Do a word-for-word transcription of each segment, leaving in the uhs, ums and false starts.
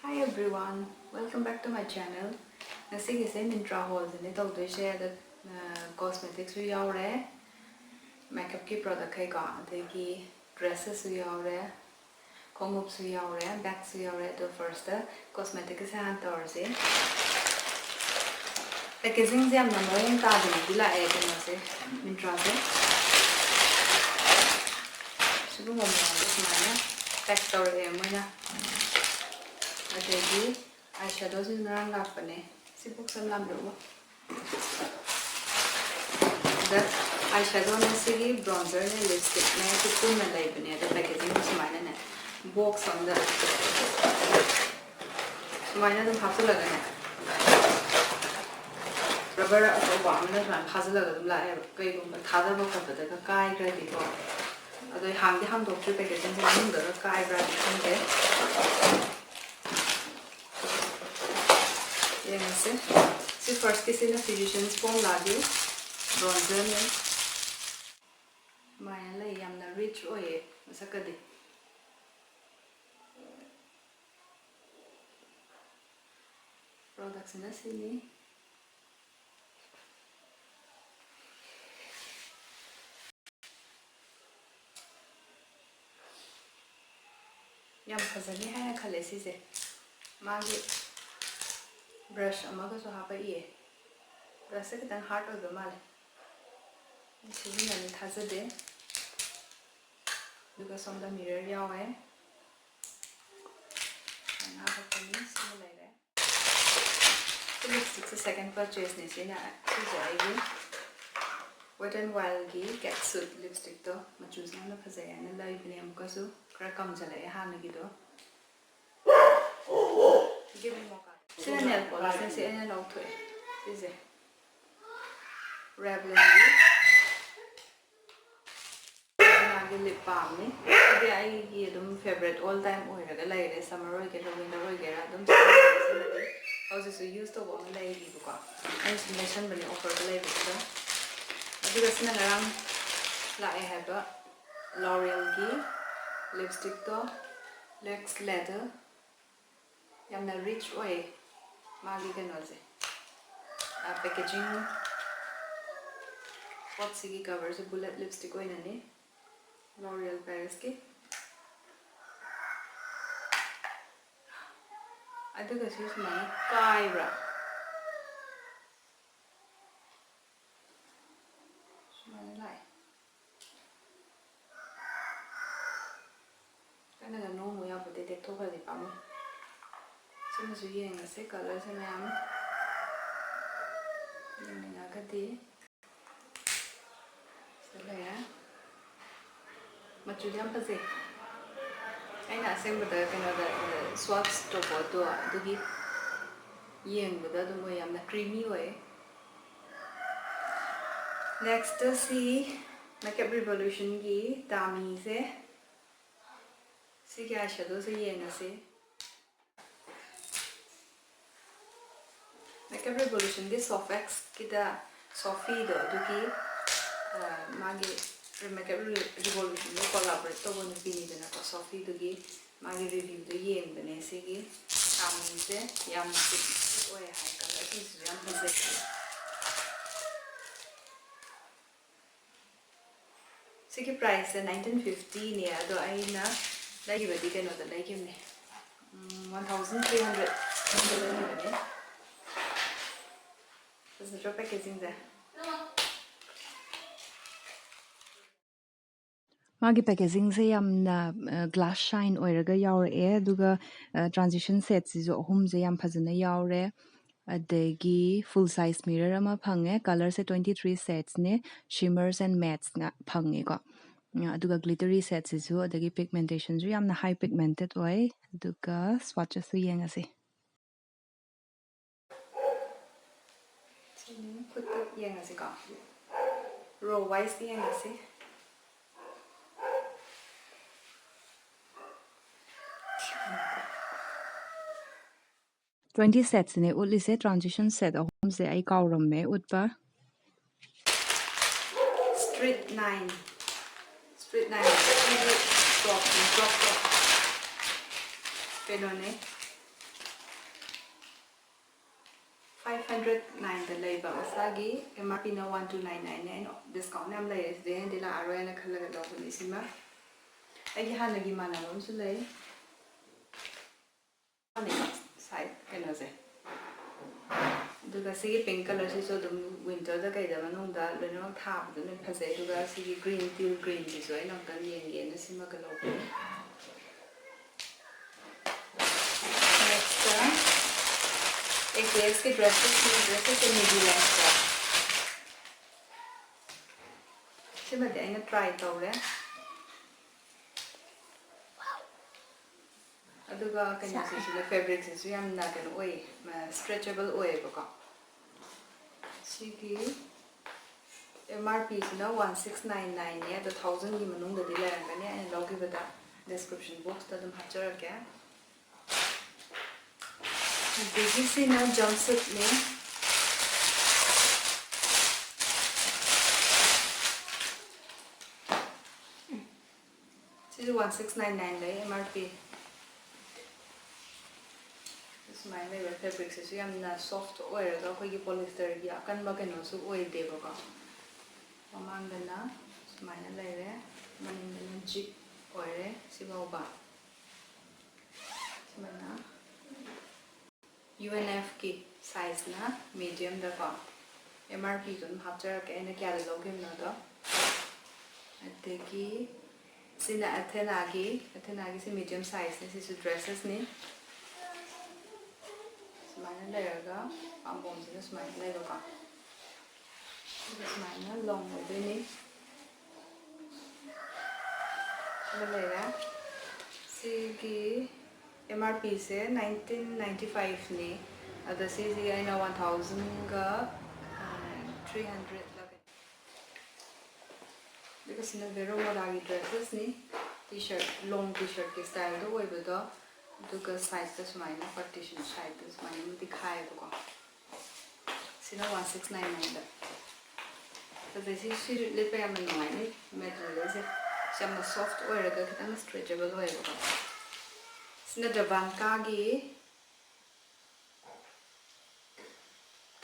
Hi everyone, welcome back to my channel. ꯉꯁꯤꯒꯤꯁꯦ Myntra haulꯁꯤꯅꯦ ꯇꯧꯗꯣꯏꯁꯦ꯫ ꯑꯗ cosmeticsꯁꯨ ꯌꯥꯎꯔꯦ, makeupꯀꯤ productꯈꯩꯀꯣ, ꯑꯗꯒꯤ dressesꯁꯨ ꯌꯥꯎꯔꯦ, ꯈꯣꯡꯎꯞꯁꯨ ꯌꯥꯎꯔꯦ, bagꯁꯨ ꯌꯥꯎꯔꯦ꯫ ꯑꯗꯣ firstꯇ cosmeticꯀꯤꯁꯦ ꯍꯥꯟꯅ ꯇꯧꯔꯁꯦ꯫ Packagingꯁꯦ ꯌꯥꯝꯅ ꯃꯑꯣꯡ ꯇꯥꯗꯅꯗꯤ ꯂꯥꯛꯑꯦ ꯀꯩꯅꯣꯁꯦ, Myntraꯁꯦ꯫ ꯁꯤꯒꯨꯝꯕ ꯃꯑꯣꯡꯗ ꯁꯨꯃꯥꯏꯅ pack ꯇꯧꯔꯛꯑꯦ ꯃꯣꯏꯅ꯫ ꯑꯗꯒꯤ eyeshadowꯁꯨ ꯉꯔꯥꯡ ꯂꯥꯛꯄꯅꯦ꯫ ꯁꯤ box ꯑꯃ ꯂꯥꯝꯕꯤꯔꯛꯎ꯫ ꯑꯗ eyeshadowꯅꯦ, ꯁꯤꯒꯤ bronzerꯅꯦ, lipstickꯅꯦ, ꯁꯤ ꯄꯨꯟꯅ ꯂꯩꯕꯅꯦ꯫ ꯑꯗ packagingꯗ ꯁꯨꯃꯥꯏꯅꯅꯦ, box ꯑꯃꯗ ꯁꯨꯃꯥꯏꯅ ꯑꯗꯨꯝ ꯍꯥꯞꯆꯤꯜꯂꯒꯅꯦ, rubber ꯑꯆꯧꯕ ꯑꯃꯅ ꯁꯨꯃꯥꯏꯅ ꯐꯥꯖꯤꯜꯂꯒ ꯑꯗꯨꯝ ꯂꯥꯛꯑꯦꯕ꯫ ꯀꯩꯒꯨꯝꯕ ꯊꯥꯗꯕ ꯈꯣꯠꯄꯗꯒ ꯀꯥꯏꯈ꯭ꯔꯗꯤꯀꯣ꯫ ꯑꯗꯣ ꯑꯩ ꯍꯥꯡꯗꯤ ꯍꯥꯡꯗꯣꯛꯇ꯭ꯔꯤ, packagingꯁꯦ ꯃꯅꯨꯡꯗꯒ ꯀꯥꯏꯕ꯭ꯔꯥꯗꯤ ꯈꯪꯗꯦ꯫ ꯌꯦꯡꯉꯁꯦ꯫ ꯁꯤ firstꯀꯤꯁꯤꯅ Physicians Formulaꯒꯤ bronzerꯅꯦ꯫ ꯁꯨꯃꯥꯏꯅ ꯂꯩ, ꯌꯥꯝꯅ rich ꯑꯣꯏꯌꯦ ꯃꯁꯛꯀꯗꯤ꯫ Productꯁꯤꯅ ꯁꯤꯅꯤ꯫ ꯌꯥꯝ ꯐꯖꯅꯤ ꯍꯥꯏꯅ ꯈꯜꯂꯦ ꯁꯤꯁꯦ꯫ ꯃꯥꯒꯤ brush ꯑꯃꯒꯁꯨ ꯍꯥꯄꯛꯏꯌꯦ꯫ Brushꯁꯦ ꯈꯤꯇꯪ hard ꯑꯣꯏꯕ ꯃꯥꯜꯂꯦ꯫ ꯑꯩ ꯁꯤꯖꯤꯟꯅꯅꯤ ꯊꯥꯖꯗꯦ꯫ ꯑꯗꯨꯒ ꯁꯣꯝꯗ mirror ꯌꯥꯎꯋꯦ꯫ ꯃꯉꯥ ꯈꯛꯇꯅꯤ, ꯁꯤꯃ ꯂꯩꯔꯦ꯫ ꯁꯤ lipstickꯁꯦ second purchaseꯅꯦ꯫ ꯁꯤꯅ, ꯁꯤꯁꯦ ꯑꯩꯒꯤ Wet n Wildꯒꯤ Catsuit lipstickꯇꯣ, ꯃꯆꯨꯁꯦ ꯌꯥꯝꯅ ꯐꯖꯩ ꯍꯥꯏꯅ ꯂꯩꯕꯅꯦ꯫ ꯑꯃꯨꯛꯀꯁꯨ ꯈꯔ ꯀꯝꯖꯜꯂꯛꯑꯦ ꯍꯥꯟꯅꯒꯤꯗꯣ꯫ Give me more color. ꯁꯤꯅ nail polish ꯁꯤ ꯑꯩꯅ ꯂꯧꯊꯣꯛꯑꯦ꯫ ꯁꯤꯁꯦ Revlonꯒꯤ Georginaꯒꯤ lip balmꯅꯤ꯫ ꯁꯤꯗꯤ ꯑꯩꯒꯤ ꯑꯗꯨꯝ favourite all time ꯑꯣꯏꯔꯒ ꯂꯩꯔꯦ꯫ Summer ꯑꯣꯏꯒꯦꯔꯥ winter ꯑꯣꯏꯒꯦꯔꯥ ꯑꯗꯨꯝ ꯁꯤꯖꯤꯟꯅꯩ꯫ ꯍꯧꯖꯤꯛꯁꯨ use ꯇꯧꯕ ꯑꯃ ꯂꯩꯔꯤꯕꯀꯣ꯫ ꯑꯩꯅ ꯁꯨꯝ ꯂꯩꯁꯟꯕꯅꯦ offerꯗ ꯂꯩꯕꯗꯨꯗ꯫ ꯑꯗꯨꯒ ꯁꯤꯅ ꯉꯔꯥꯡ ꯂꯥꯛꯑꯦ ꯍꯥꯏꯕ L'Orealꯒꯤ lipstickꯇꯣ, Lex Leather꯫ ꯌꯥꯝꯅ rich ꯑꯣꯏ ꯃꯥꯒꯤ ꯀꯩꯅꯣꯁꯦ, packaging꯫ ꯄꯣꯠꯁꯤꯒꯤ coverꯁꯦ bullet lipstick ꯑꯣꯏꯅꯅꯤ, L'Oréal Parisꯀꯤ꯫ ꯑꯗꯨꯒ ꯁꯤ ꯁꯨꯃꯥꯏꯅ ꯀꯥꯏꯕ꯭ꯔꯥ? ꯁꯨꯃꯥꯏꯅ ꯂꯥꯛꯑꯦ꯫ ꯀꯟꯅꯒ ꯅꯣꯝꯃꯨ ꯌꯥꯄꯣꯠꯇꯦ, ꯇꯦꯛꯊꯣꯛꯈ꯭ꯔꯗꯤ ꯄꯥꯝꯃꯨꯏ꯫ ꯁꯤꯃꯁꯨ ꯌꯦꯡꯉꯁꯦ, colourꯁꯦ ꯃꯌꯥꯝ ꯌꯦꯡꯅꯤꯡꯉꯒꯗꯤ꯫ ꯁꯤꯗ ꯂꯩꯔꯦ꯫ ꯃꯆꯨꯗꯤ ꯌꯥꯝ ꯐꯖꯩ꯫ ꯑꯩꯅ ꯑꯁꯦꯡꯕꯗ ꯀꯩꯅꯣꯗ, ꯑ, Swatch ꯇꯧꯕ ꯑꯗꯣ ꯑꯗꯨꯒꯤ ꯌꯦꯡꯕꯗ ꯑꯗꯨꯝ ꯑꯣꯏ, ꯌꯥꯝꯅ creamy ꯑꯣꯏ꯫ Next ꯁꯤ Makeup Revolutionꯒꯤ Damiꯁꯦ꯫ ꯁꯤꯒꯤ eyeshadowꯁꯦ ꯌꯦꯡꯉꯁꯤ꯫ Makeup Revolutionꯒꯤ Soft Xꯀꯤꯗ Sophieꯗꯣ, ꯑꯗꯨꯒꯤ, ꯑ, ꯃꯥꯒꯤ Makeup Revolutionꯗ collaborate ꯇꯧꯕ ꯅꯨꯄꯤꯅꯤꯗꯅꯀꯣ, Sophieꯗꯨꯒꯤ ꯃꯥꯒꯤ reviewꯗꯣ ꯌꯦꯡꯕꯅꯦ꯫ ꯁꯤꯒꯤ Damiꯁꯦ ꯌꯥꯝꯅ pretty ꯑꯣꯏ ꯍꯥꯏ, colourꯁꯤꯡꯁꯤꯁꯨ ꯌꯥꯝ ꯐꯖꯩ꯫ ꯁꯤꯒꯤ priceꯁꯦ nineteen fiftyꯅꯦ, ꯑꯗꯣ ꯑꯩꯅ ꯂꯩꯈꯤꯕꯗꯤ ꯀꯩꯅꯣꯗ ꯂꯩꯈꯤꯕꯅꯦ, ꯎꯝ, one thousand three hundred ꯂꯩꯈꯤꯕꯅꯦ꯫ ꯐꯖꯗ꯭ꯔꯣ packagingꯁꯦ? ꯃꯥꯒꯤ packagingꯁꯦ ꯌꯥꯝꯅ, ꯑ, glass shine ꯑꯣꯏꯔꯒ ꯌꯥꯎꯔꯛꯑꯦ, ꯑꯗꯨꯒ, ꯑ, transition setꯁꯤꯁꯨ ꯑꯍꯨꯝꯁꯦ ꯌꯥꯝ ꯐꯖꯅ ꯌꯥꯎꯔꯦ꯫ ꯑꯗꯒꯤ full size mirror ꯑꯃ ꯐꯪꯉꯦ, colourꯁꯦ twenty three shadesꯅꯦ, shimmers and mattes ꯉꯥꯛ ꯐꯪꯉꯦꯀꯣ꯫ ꯑ, ꯑꯗꯨꯒ glittery setꯁꯤꯁꯨ, ꯑꯗꯒꯤ pigmentationꯁꯨ ꯌꯥꯝꯅ high pigmented ꯑꯣꯏ꯫ ꯑꯗꯨꯒ swatchꯁꯨ ꯌꯦꯡꯉꯁꯤ꯫ ꯁꯤꯅꯤ, ꯈꯨꯠꯇ ꯌꯦꯡꯉꯁꯤꯀꯣ, row wise ꯌꯦꯡꯉꯁꯤ꯫ Twenty setꯁꯤꯅꯦ ꯎꯠꯂꯤꯁꯦ, transition set ꯑꯍꯨꯝꯁꯦ ꯑꯩ ꯀꯥꯎꯔꯝꯃꯦ ꯎꯠꯄ꯫ Street nine, Street nine ꯁꯤꯒꯤ topꯅꯦ, crop top꯫ ꯀꯩꯅꯣꯅꯦ, Five hundred nine ꯗ ꯂꯩꯕ, ꯃꯁꯥꯒꯤ M R P ꯅ one two nine nine ꯅꯦ꯫ ꯑꯩꯅ discount ꯌꯥꯝ ꯂꯩꯔꯦ, ꯁꯤꯗꯩ ꯍꯦꯟꯗꯤ ꯂꯥꯛꯑꯔꯣꯏꯅ ꯈꯜꯂꯒ ꯂꯧꯕꯅꯤ ꯁꯤꯃ꯫ ꯑꯩꯒꯤ ꯍꯥꯟꯅꯒꯤ ꯃꯥꯟꯅꯕ ꯑꯃꯁꯨ ꯂꯩ꯫ ꯁꯥꯏꯠ ꯀꯩꯅꯣꯁꯦ꯫ ꯑꯗꯨꯒ ꯁꯤꯒꯤ pink colour ꯁꯤꯁꯨ ꯑꯗꯨꯝ winter ꯗ ꯀꯩꯗ ꯃꯅꯨꯡꯗ ꯂꯣꯏꯅꯃꯛ ꯊꯥꯕꯗ ꯂꯣꯏ ꯐꯖꯩ꯫ ꯑꯗꯨꯒ ꯁꯤꯒꯤ green, teal green ꯁꯤꯁꯨ ꯑꯩꯅ ꯑꯃꯨꯛꯇꯪ ꯌꯦꯡꯒꯦꯅ ꯁꯤꯃꯒ ꯂꯧꯕꯅꯤ꯫ Next, A K S ꯀꯤ dresses ꯁꯤ, dresses ꯁꯦ midi length ꯇ꯫ ꯁꯤꯃꯗꯤ ꯑꯩꯅ try ꯇꯧꯔꯦ꯫ ꯑꯗꯨꯒ ꯀꯩꯅꯣꯁꯤꯁꯨꯅꯦ, fabric ꯁꯤꯁꯨ ꯌꯥꯝꯅ ꯀꯩꯅꯣ ꯑꯣꯏꯌꯦ, stretchable ꯑꯣꯏꯌꯦꯕꯀꯣ꯫ ꯁꯤꯒꯤ M R P ꯁꯤꯅ one six nine nine ꯅꯦ, ꯑꯗꯣ thousand ꯒꯤ ꯃꯅꯨꯡꯗꯗꯤ ꯂꯩꯔꯝꯒꯅꯤ, ꯑꯩꯅ ꯂꯧꯈꯤꯕꯗ description box ꯇ ꯑꯗꯨꯝ ꯍꯥꯞꯆꯔꯛꯀꯦ꯫ ꯑꯗꯒꯤ ꯁꯤꯅ jumpsuit ꯅꯦ꯫ ꯁꯤꯁꯨ one six nine nine ꯂꯩ, M R P꯫ ꯁꯨꯃꯥꯏꯅ ꯂꯩꯕ꯫ Fabric ꯁꯤꯁꯨ ꯌꯥꯝꯅ soft ꯑꯣꯏꯔꯒ ꯑꯩꯈꯣꯏꯒꯤ polyester ꯒꯤ ꯑꯀꯟꯕ ꯀꯩꯅꯣꯁꯨ ꯑꯣꯏꯗꯦꯕꯀꯣ꯫ ꯃꯃꯥꯡꯗꯅ ꯁꯨꯃꯥꯏꯅ ꯂꯩꯔꯦ, ꯃꯅꯤꯡꯗꯅ zip ꯑꯣꯏꯔꯦ ꯁꯤꯐꯥꯎꯕ꯫ ꯁꯨꯃꯥꯏꯅ U N F ꯀꯤ size ꯅ medium ꯗꯀꯣ꯫ M R P ꯗꯣ ꯑꯗꯨꯝ ꯍꯥꯞꯆꯔꯛꯀꯦ, ꯑꯩꯅ ꯀꯌꯥꯗ ꯂꯧꯈꯤꯕꯅꯣꯗꯣ꯫ ꯑꯗꯒꯤ ꯁꯤꯅ Athena ꯒꯤ, Athena ꯒꯤꯁꯤ medium size ꯅꯤ, ꯁꯤꯁꯨ dresses ꯅꯤ꯫ ꯁꯨꯃꯥꯏꯅ ꯂꯩꯔꯒ ꯄꯥꯝꯕꯣꯝꯁꯤꯅ ꯁꯨꯃꯥꯏꯅ ꯂꯩꯕꯀꯣ꯫ ꯁꯤꯒ ꯁꯨꯃꯥꯏꯅ long ꯑꯣꯏꯗꯣꯏꯅꯤ꯫ ꯑꯃ ꯂꯩꯔꯦ꯫ ꯁꯤꯒꯤ M R P ꯁꯦ nineteen ninety five ꯅꯤ, ꯑꯗꯣ ꯁꯤꯁꯤ ꯑꯩꯅ one thousand ꯒ three hundred ꯂ ꯀꯩꯅꯣ꯫ ꯑꯗꯨꯒ ꯁꯤꯅ Vero Moda ꯒꯤ dresses ꯅꯤ, T-shirt, long T-shirt ꯀꯤ style ꯗꯣ ꯑꯣꯏꯕꯗꯣ꯫ ꯑꯗꯨꯒ side ꯇ ꯁꯨꯃꯥꯏꯅ partition, side ꯇ ꯁꯨꯃꯥꯏꯅ ꯑꯃꯗꯤ ꯈꯥꯏꯌꯦꯕꯀꯣ꯫ ꯁꯤꯅ one six nine nine ꯗ꯫ ꯐꯖꯩ꯫ ꯁꯤ, ꯁꯤ ꯂꯤꯠꯄ ꯌꯥꯝꯅ ꯅꯨꯡꯉꯥꯏꯅꯤ, material ꯁꯦ꯫ ꯌꯥꯝꯅ soft ꯑꯣꯏꯔꯒ ꯈꯤꯇꯪ stretchable ꯑꯣꯏꯌꯦꯕꯀꯣ꯫ ꯁꯤꯅ Dabanca ꯒꯤ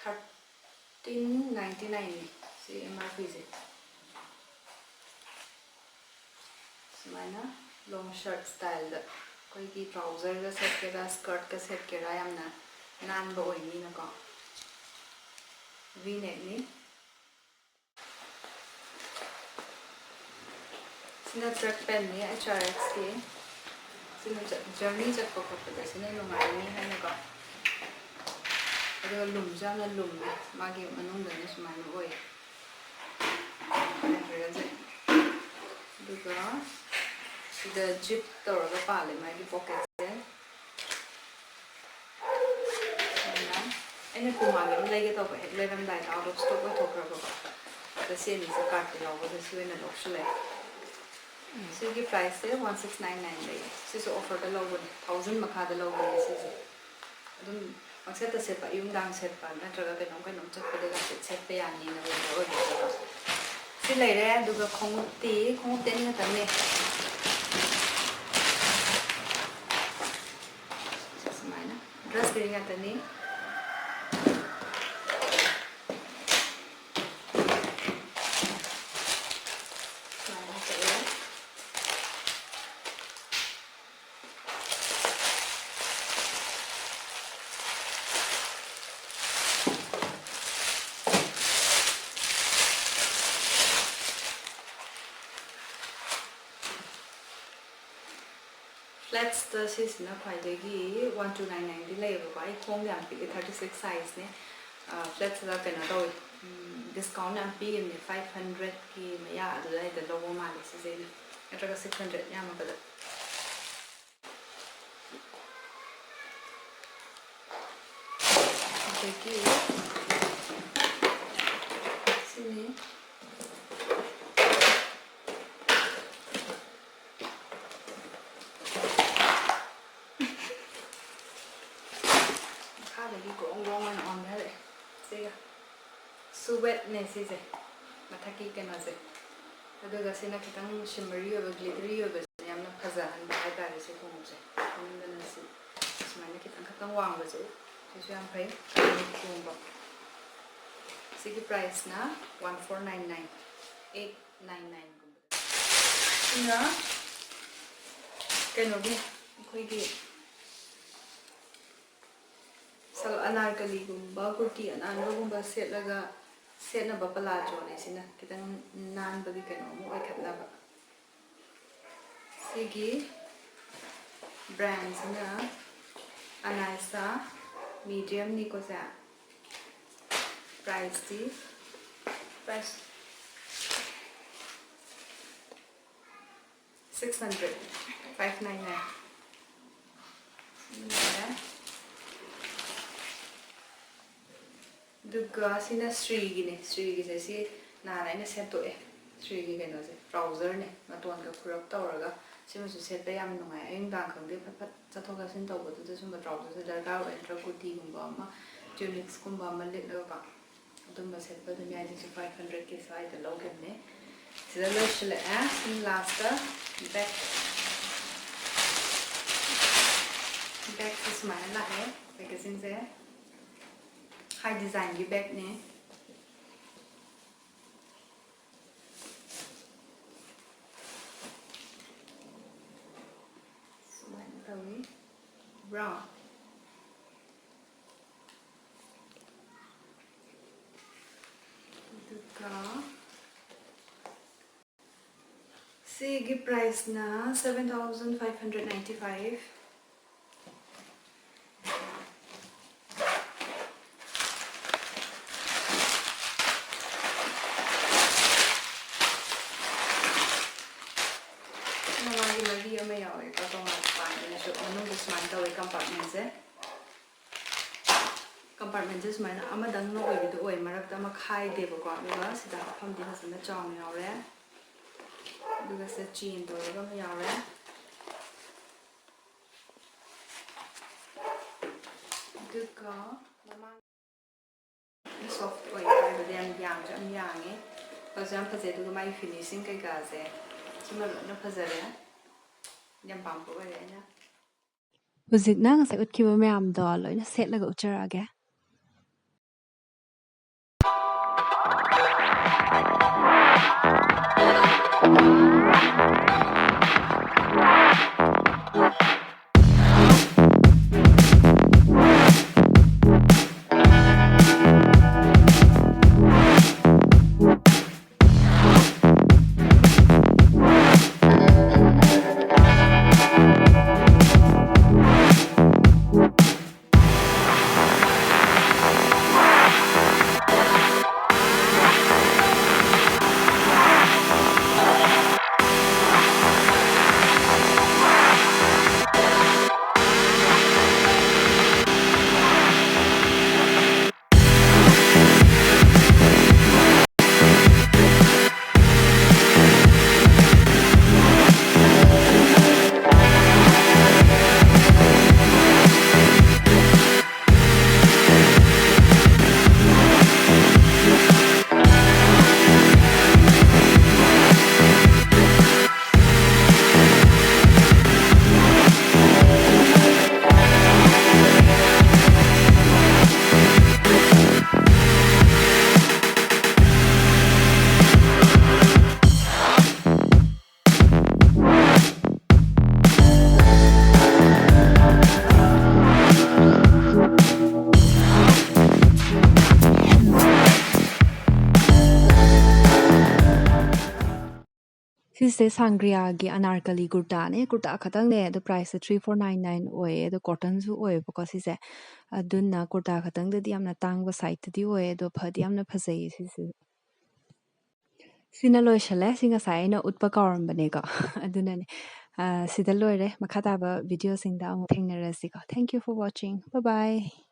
ꯊꯥꯔꯇꯤꯟ ꯅꯥꯏꯟꯇꯤ ꯅꯥꯏꯟꯅꯤ ꯁꯤ ꯑꯦꯝ ꯑꯥꯔ ꯄꯤꯁꯦ꯫ ꯁꯨꯃꯥꯏꯅ ꯂꯣꯡ ꯁꯔꯠ ꯁ꯭ꯇꯥꯏꯜꯗ ꯑꯩꯈꯣꯏꯒꯤ ꯇ꯭ꯔꯥꯎꯖꯔꯒ ꯁꯦꯠꯀꯦꯔꯥ ꯁ꯭ꯀꯔꯠꯀ ꯁꯦꯠꯀꯦꯔꯥ ꯌꯥꯝꯅ ꯅꯥꯟꯕ ꯑꯣꯏꯅꯤꯅꯀꯣ꯫ ꯚꯤ ꯅꯦꯛꯅꯤ꯫ ꯁꯤꯅ ꯇ꯭ꯔꯦꯛ ꯄꯦꯟꯅꯤ, ꯑꯩꯆ ꯑꯥꯔ ꯑꯦꯛꯁꯀꯤ꯫ ꯁꯤꯅ ꯖꯔꯅꯤ ꯆꯠꯄ ꯈꯣꯠꯄꯗ ꯁꯤꯅ ꯅꯨꯡꯉꯥꯏꯅꯤ ꯍꯥꯏꯅꯀꯣ꯫ ꯑꯗꯨꯒ ꯂꯨꯝꯁꯨ ꯌꯥꯝꯅ ꯂꯨꯝꯃꯦ, ꯃꯥꯒꯤ ꯃꯅꯨꯡꯗꯅ ꯁꯨꯃꯥꯏꯅ ꯑꯣꯏ꯫ ꯃꯦꯇꯔꯤꯌꯦꯜꯁꯦ꯫ ꯑꯗꯨꯒ ꯁꯤꯗ ꯖꯤꯞ ꯇꯧꯔꯒ ꯄꯥꯜꯂꯦ ꯃꯥꯒꯤ ꯄꯣꯀꯦꯠꯁꯦ꯫ ꯑꯗꯨꯅ ꯑꯩꯅ ꯄꯨꯃꯥꯒꯤ ꯑꯃ ꯂꯩꯒꯦ ꯇꯧꯕ, ꯍꯦꯛ ꯂꯩꯔꯝꯗꯥꯏꯗ ꯑꯥꯎꯠ ꯑꯣꯐ ꯁ꯭ꯇꯣꯛ ꯑꯣꯏꯊꯣꯛꯈ꯭ꯔꯕꯀꯣ꯫ ꯑꯗ ꯁꯤ ꯑꯅꯤꯁꯦ ꯀꯥꯔꯠꯇ ꯌꯥꯎꯕꯗ ꯁꯤ ꯑꯣꯏꯅ ꯂꯧꯁꯤꯜꯂꯦ꯫ ꯁꯤꯒꯤ ꯄ꯭ꯔꯥꯏꯁꯁꯦ ꯋꯥꯟ ꯁꯤꯛꯁ ꯅꯥꯏꯟ ꯅꯥꯏꯟ ꯂꯩꯌꯦ꯫ ꯁꯤꯁꯨ ꯑꯣꯐꯔꯗ ꯂꯧꯕꯅꯦ, ꯊꯥꯎꯖꯟ ꯃꯈꯥꯗ ꯂꯧꯕꯅꯦ ꯁꯤꯁꯦ꯫ ꯑꯗꯨꯝ ꯄꯪꯁꯦꯠꯇ ꯁꯦꯠꯄ, ꯑꯌꯨꯛ ꯅꯨꯡꯗꯥꯡ ꯁꯦꯠꯄ ꯅꯠꯇ꯭ꯔꯒ ꯀꯩꯅꯣꯝ ꯀꯩꯅꯣꯝ ꯆꯠꯄꯗꯒ ꯁꯦꯠ-, ꯁꯦꯠꯄ ꯌꯥꯅꯤꯅ ꯑꯣꯏꯕ ꯑꯣꯏꯕꯀꯣ꯫ ꯁꯤ ꯂꯩꯔꯦ, ꯑꯗꯨꯒ ꯈꯣꯡꯎꯞꯇꯤ, ꯈꯣꯡꯎꯞꯇꯤ ꯑꯅꯤ ꯈꯛꯇꯪꯅꯦ꯫ ꯁꯨꯃꯥꯏꯅ ꯗ꯭ꯔꯦꯁ ꯀꯔꯤ ꯉꯥꯛꯇꯅꯤ꯫ ꯁꯨꯃꯥꯏꯅ ꯇꯧꯔꯦ꯫ ꯐ꯭ꯂꯦꯠꯁꯇ ꯁꯤꯁꯤꯅ ꯈ꯭ꯋꯥꯏꯗꯒꯤ ꯋꯥꯟ ꯇꯨ ꯅꯥꯏꯟ ꯅꯥꯏꯟꯗꯤ ꯂꯩꯌꯦꯕꯀꯣ꯫ ꯑꯩ ꯈꯣꯡꯗ ꯌꯥꯝ ꯄꯤꯛꯑꯦ, ꯊꯥꯔꯇꯤ ꯁꯤꯛꯁ ꯁꯥꯏꯖꯅꯦ꯫ ꯐ꯭ꯂꯦꯠꯁꯤꯗ ꯀꯩꯅꯣ ꯇꯧꯋꯤ, ꯗꯤꯁꯀꯥꯎꯟ ꯌꯥꯝ ꯄꯤꯈꯤꯕꯅꯦ, ꯐꯥꯏꯚ ꯍꯟꯗ꯭ꯔꯦꯠꯀꯤ ꯃꯌꯥ ꯑꯗꯨꯗꯥꯏꯗ ꯂꯧꯕ ꯃꯥꯜꯂꯦ ꯁꯤꯁꯦ ꯑꯩꯅ, ꯅꯠꯇ꯭ꯔꯒ ꯁꯤꯛꯁ ꯍꯟꯗ꯭ꯔꯦꯠ ꯌꯥꯝꯃꯕꯗ꯫ ꯑꯗꯒꯤ ꯁꯤꯅꯤ꯫ ꯃꯈꯥꯗꯒꯤ ꯒ꯭ꯔꯣꯡ ꯒ꯭ꯔꯣꯡ ꯑꯣꯏꯅ ꯑꯣꯟꯊꯔꯛꯑꯦ ꯁꯤꯒ꯫ ꯁꯨꯋꯦꯠꯅꯦ ꯁꯤꯁꯦ, ꯃꯊꯛꯀꯤ ꯀꯩꯅꯣꯁꯦ꯫ ꯑꯗꯨꯒ ꯁꯤꯅ ꯈꯤꯇꯪ ꯁꯤꯃꯔꯤ ꯑꯣꯏꯕ, ꯒ꯭ꯂꯤꯇꯔꯤ ꯑꯣꯏꯕꯁꯦ ꯌꯥꯝꯅ ꯐꯖꯍꯟꯕ ꯍꯥꯏꯇꯥꯔꯦ ꯁꯤ ꯈꯣꯡꯎꯞꯁꯦ꯫ ꯈꯣꯡꯎꯞꯗꯅ ꯁꯤ ꯁꯨꯃꯥꯏꯅ ꯈꯤꯇꯪ ꯈꯛꯇꯪ ꯋꯥꯡꯕꯁꯦ ꯁꯤꯁꯨ ꯌꯥꯝ ꯐꯩ꯫ ꯀꯥꯂꯦꯟ ꯈꯣꯡꯕ꯫ ꯁꯤꯒꯤ priceꯅ one four nine nine, eight nine nine ꯒꯨꯝꯕꯗ꯫ ꯁꯤꯅ ꯀꯩꯅꯣꯒꯤ, ꯑꯩꯈꯣꯏꯒꯤ ꯁꯜ ꯑꯅꯥꯔꯀꯂꯤꯒꯨꯝꯕ, ꯀꯨꯔꯇꯤ ꯑꯅꯥꯟꯕꯒꯨꯝꯕ ꯁꯦꯠꯂꯒ ꯁꯦꯠꯅꯕ ꯄꯂꯥꯖꯣꯅꯦ꯫ ꯁꯤꯅ ꯈꯤꯇꯪ ꯅꯥꯟꯕꯒꯤ ꯀꯩꯅꯣ ꯑꯃ ꯑꯣꯏꯈꯠꯅꯕ꯫ ꯁꯤꯒꯤ brandꯁꯤꯅ ꯑꯅꯥꯏꯁꯥ, mediumꯅꯤꯀꯣ ꯁꯦ꯫ Priceꯇꯤ, price six hundred, five nine nine꯫ ꯑꯗꯨꯒ ꯁꯤꯅ ꯁ꯭ꯔꯤꯒꯤꯅꯦ꯫ ꯁ꯭ꯔꯤꯒꯤꯁꯦ ꯁꯤ ꯅꯍꯥꯟ ꯑꯩꯅ ꯁꯦꯠꯇꯣꯛꯑꯦ꯫ ꯁ꯭ꯔꯤꯒꯤ ꯀꯩꯅꯣꯁꯦ trouserꯅꯦ, ꯃꯇꯣꯟꯒ ꯈꯨꯔꯞ ꯇꯧꯔꯒ꯫ ꯁꯤꯃꯁꯨ ꯁꯦꯠꯄ ꯌꯥꯝ ꯅꯨꯡꯉꯥꯏ꯫ ꯑꯌꯨꯛ ꯅꯨꯡꯗꯥꯡ ꯈꯪꯗꯦ, ꯐꯠ ꯐꯠ ꯆꯠꯊꯣꯛ ꯆꯠꯁꯤꯟ ꯇꯧꯕꯗꯨꯗ ꯁꯨꯝꯕ trouserꯁꯦ ꯗꯔꯀꯥꯔ ꯑꯣꯏ, ꯅꯠꯇ꯭ꯔꯒ ꯀꯨꯔꯇꯤꯒꯨꯝꯕ ꯑꯃ, tunicesꯀꯨꯝꯕ ꯑꯃ ꯂꯤꯠꯂꯒꯀꯣ꯫ ꯑꯗꯨꯝꯕ ꯁꯦꯠꯄ ꯑꯗꯨꯝ ꯌꯥꯏ꯫ ꯁꯤꯁꯨ five hundredꯀꯤ ꯁ꯭ꯋꯥꯏꯗ ꯂꯧꯈꯤꯕꯅꯦ꯫ ꯁꯤꯗ ꯂꯣꯏꯁꯤꯜꯂꯛꯑꯦ꯫ ꯁꯤ lastꯇ bag, bagꯁꯦ ꯁꯨꯃꯥꯏꯅ ꯂꯥꯛꯑꯦ꯫ Packagingꯁꯦ high designꯒꯤ bagꯅꯦ꯫ ꯁꯨꯃꯥꯏꯅ ꯇꯧꯏ꯫ Brown꯫ ꯑꯗꯨꯒ ꯁꯤꯒꯤ priceꯅ seven thousand five hundred ninety five꯫ ꯃꯥꯒꯤ ꯃꯔꯤ ꯑꯃ ꯌꯥꯎꯋꯦꯀꯣ, ꯇꯣꯉꯥꯟ ꯇꯣꯉꯥꯟꯕꯅꯁꯨ꯫ ꯃꯅꯨꯡꯗ ꯁꯨꯃꯥꯏꯅ ꯇꯧꯋꯦ compartmentꯁꯦ꯫ Compartmentꯁꯦ ꯁꯨꯃꯥꯏꯅ ꯑꯃꯗꯪꯅ ꯑꯣꯏꯕꯤꯗꯣ ꯑꯣꯏ, ꯃꯔꯛꯇ ꯑꯃ ꯈꯥꯏꯗꯦꯕꯀꯣ꯫ ꯑꯗꯨꯒ ꯁꯤꯗ ꯍꯥꯞꯐꯝꯗꯤ ꯐꯖꯅ ꯆꯥꯎꯅ ꯌꯥꯎꯔꯦ꯫ ꯑꯗꯨꯒ ꯁꯤꯗ chain ꯇꯧꯔꯒ ꯑꯃ ꯌꯥꯎꯔꯦ꯫ ꯑꯗꯨꯒ ꯃꯃꯥꯡ soft ꯑꯣꯏ ꯍꯥꯏꯕꯗꯤ ꯌꯥꯝ ꯌꯥꯡꯁꯨ ꯌꯥꯝ ꯌꯥꯡꯉꯦ꯫ ꯐꯁꯨ ꯌꯥꯝ ꯐꯖꯩ꯫ ꯑꯗꯨꯒ ꯃꯥꯒꯤ finishing ꯀꯩꯀꯥꯁꯦ ꯁꯤꯃ ꯂꯣꯏꯅ ꯐꯖꯔꯦ꯫ ꯌꯥꯝ ꯄꯥꯝꯕ ꯑꯣꯏꯔꯦ ꯑꯩꯅ꯫ ꯍꯧꯖꯤꯛꯅ ꯉꯁꯥꯏ ꯎꯠꯈꯤꯕ ꯃꯌꯥꯝꯗꯣ ꯂꯣꯏꯅ ꯁꯦꯠꯂꯒ ꯎꯠꯆꯔꯛꯑꯒꯦ꯫ ꯁꯤꯁꯦ ꯁꯥꯡꯒ꯭ꯔꯤꯌꯥꯒꯤ ꯑꯅꯥꯔꯀꯂꯤ ꯀꯨꯔꯇꯥꯅꯦ꯫ ꯀꯨꯔꯇꯥ ꯈꯛꯇꯪꯅꯦ, ꯑꯗꯣ priceꯁꯦ three four nine nine ꯑꯣꯏꯌꯦ, ꯑꯗꯣ cottonꯁꯨ ꯑꯣꯏꯌꯦꯕꯀꯣ ꯁꯤꯁꯦ꯫ ꯑꯗꯨꯅ ꯀꯨꯔꯇꯥ ꯈꯛꯇꯪꯗꯗꯤ ꯌꯥꯝꯅ ꯇꯥꯡꯕ sideꯇꯗꯤ ꯑꯣꯏꯌꯦ, ꯑꯗꯣ ꯐꯗꯤ ꯌꯥꯝꯅ ꯐꯖꯩꯌꯦ ꯁꯤꯁꯦ꯫ ꯁꯤꯅ ꯂꯣꯏꯁꯜꯂꯦ꯫ ꯁꯤ ꯉꯁꯥꯏ ꯑꯩꯅ ꯎꯠꯄ ꯀꯥꯎꯔꯝꯕꯅꯦꯀꯣ꯫ ꯑꯗꯨꯅꯅꯦ꯫ ꯑ, ꯁꯤꯗ ꯂꯣꯏꯔꯦ꯫ ꯃꯈꯥ ꯇꯥꯕ videoꯁꯤꯡꯗ ꯑꯃꯨꯛ ꯊꯦꯡꯅꯔꯁꯤꯀꯣ꯫ Thank you for watching. Bye bye.